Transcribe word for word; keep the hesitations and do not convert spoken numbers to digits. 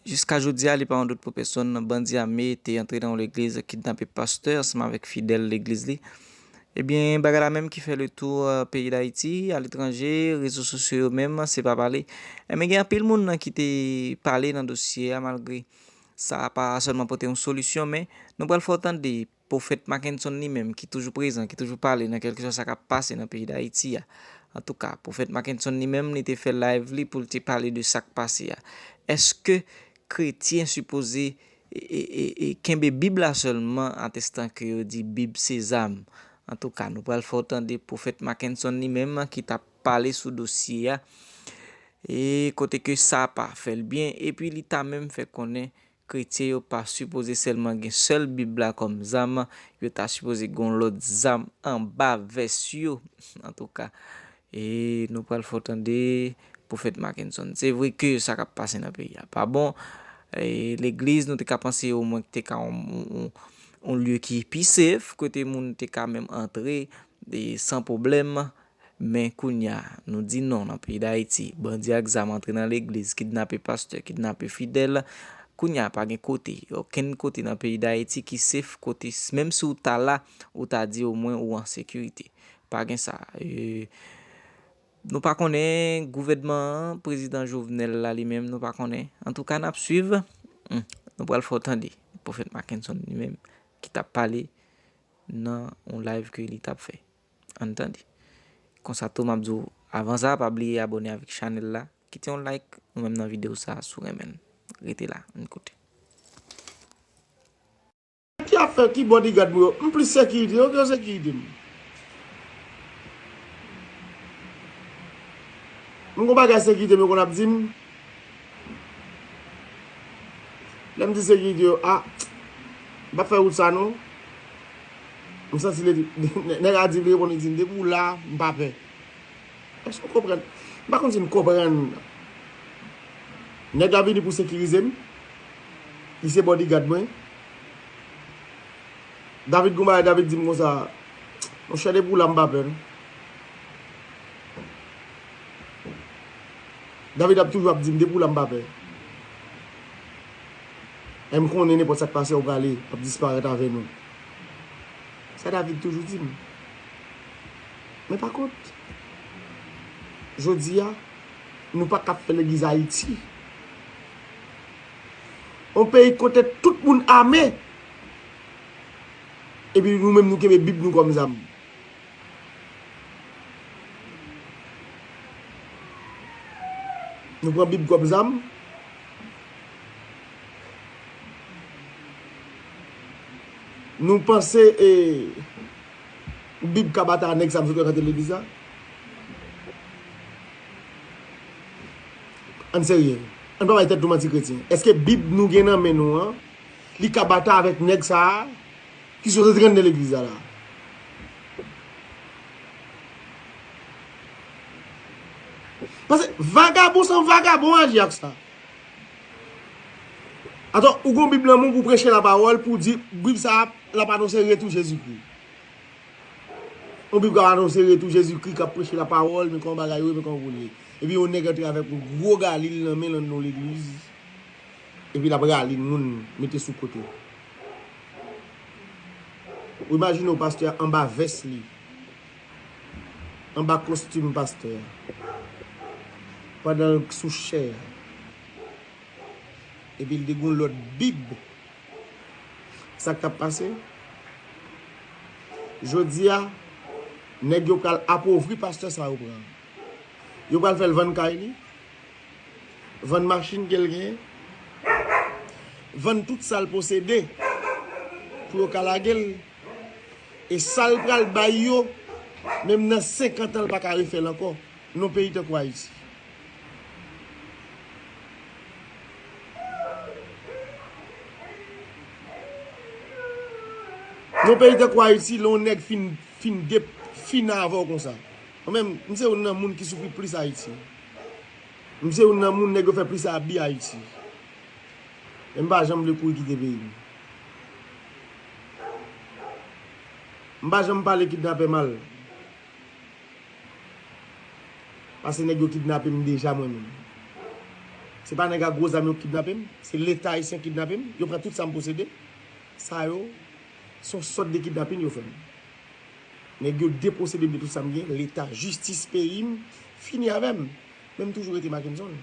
Jiska jodi a, li pa yon dout pou pèsonn, bandi ame te antre nan yon legliz, kidnape pastè ansanm avèk fidèl legliz li. Ebyen, bagay la menm ki fè le tou, euh, peyi Dayiti, aletranje, rezo sosyo yo menm, se pa pale. Ebyen, gen anpil moun nan ki te pale nan dosye a, malgre sa pa sèlman pote yon solisyon, men nou pral fè w tande Pwofèt Mackenson li menm, ki toujou prezan, ki toujou pale nan kèlkeswa sa k ap pase nan peyi Dayiti a. Antouka, Pwofèt Mackenson li menm, li te fè live li pou l te pale de sa k pase a. Èske kretyen sipoze e, e, e, e kenbe Bib la sèlman, atestan ke yo di Bib se zam? Antouka, nou pral fè w tande Pwofèt Mackenson li menm ki t ap pale sou dosye a, e kote ke sa pa fè l byen, epi li ta menm fè konnen kretyen yo pa sipoze sèlman gen sèl Bib la kòm zam, yo ta sipoze gen yon lòt zam anba vès yo. Antouka, e nou pral fè w tande Pwofèt Mackenson. Se vre ke sa k ap pase nan peyi a pa bon. E legliz, nou te ka panse omwen te ka yon, yon, yon lye ki pi safe, kote moun te ka menm antre, e san pwoblèm. Men kounye a, nou di non nan peyi Dayiti. Bandi ak zam antre nan legliz, kidnape pastè, kidnape fidèl. Kounye a, pa gen kote, okenn kote nan peyi Dayiti ki safe, kote s-, menm si w ta la, ou ta di omwen ou an sekirite. Pa gen sa. E, nou pa konnen gouvènman an, prezidan Jovenel la li menm, nou pa konnen. Antouka, n ap swiv. Hmm, nou pral fè w tande Pwofèt Mackenson li menm ki t ap pale nan yon live ke li t ap fè. Ann tande. Konsa tou, m ap di w, avan sa, pa bliye abòne avèk chanèl la, kite yon like, ou menm nan videyo sa, si w renmen l. Rete la, ann koute. Ki afè ki bodyguard mwen yo? M plis sekirite yo ke yo sekirite m. M gon bagay sekirite m yo konn ap di m. Lè m di sekirite yo, a, m p ap fè wout sa non. M santi li, nèg la di, li reponn, li di m, depi w la, m pa pè. Èske w konprann? M pa konn si n konprann. Nèg la vini pou sekirize m. Li se bodyguard mwen. David gon bagay, David di m konsa, monchè, depi w la, m pa pè non. David ap toujou ap di m, depi w la, m pa pè. E m konnen nenpòt sa k pase, w prale, w ap disparèt avè nou. Sa David toujou di m. Men pa kont, jodi a, nou pa ka fè legliz Ayiti. Yon peyi kote tout moun ame, epi nou menm nou kenbe Bib nou kòm zam. Nou pran Bib kòm zam. Nou panse, e, Bib ka batay ak nèg sa m sot rakonte legliz la? Ann serye. Ann pa bay tèt nou manti kretyen. Èske Bib nou gen nan men nou an, li ka batay avèk nèg sa a ki sot rantre nan legliz la la? Paske vagabon san vagabon aji ak sa. Atò, ou gon Bib nan men w pou preche lapawòl, pou di, Bib sa a, l ap anonse retou Jezikri. Yon Bib k ap anonse retou Jezikri, k ap preche lapawòl, men kòman bagay yo ye, men kòman pou l ye. Epi yon nèg antre avèk yon gwo galil nan men l anndan yon legliz. Epi l ap rale moun, mete sou kote. Ou imajine w pastè a anba vès li, anba kostim pastè a, pandan l sou chè a. Epi l te gen yon lòt Bib. Sa k t ap pase? Jodi a, nèg yo pral apovri pastè sa yo pran. Yo pral fè l vann kay li, vann machin ke l genyen, vann tout sa l posede pou yo ka lage l. E sa l pral bay yo, menm nan senkant an, l pa ka refè l ankò. Nan peyi tankou Ayiti. Nan peyi tankou Ayiti, lè yon nèg fin, fin de, fin avè w konsa. Mwen menm, m se youn nan moun ki soufri plis Ayiti. M se youn nan moun nèg yo fè plis abi Ayiti. E m pa janm vle kouri kite peyi m. M pa janm pale kidnapè mal. Paske nèg yo kidnape m deja mwen menm. Se pa nèg ak gwo zam yo k kidnape m, se Leta ayisyen k kidnape m, yo pran tout sa m posede. Sa yo, se yon sòt de kidnapin yo fè m. Nèg yo deposede m de tout sa m gen, Leta, jistis peyi m, fini avè m. Men m toujou rete Mackenson.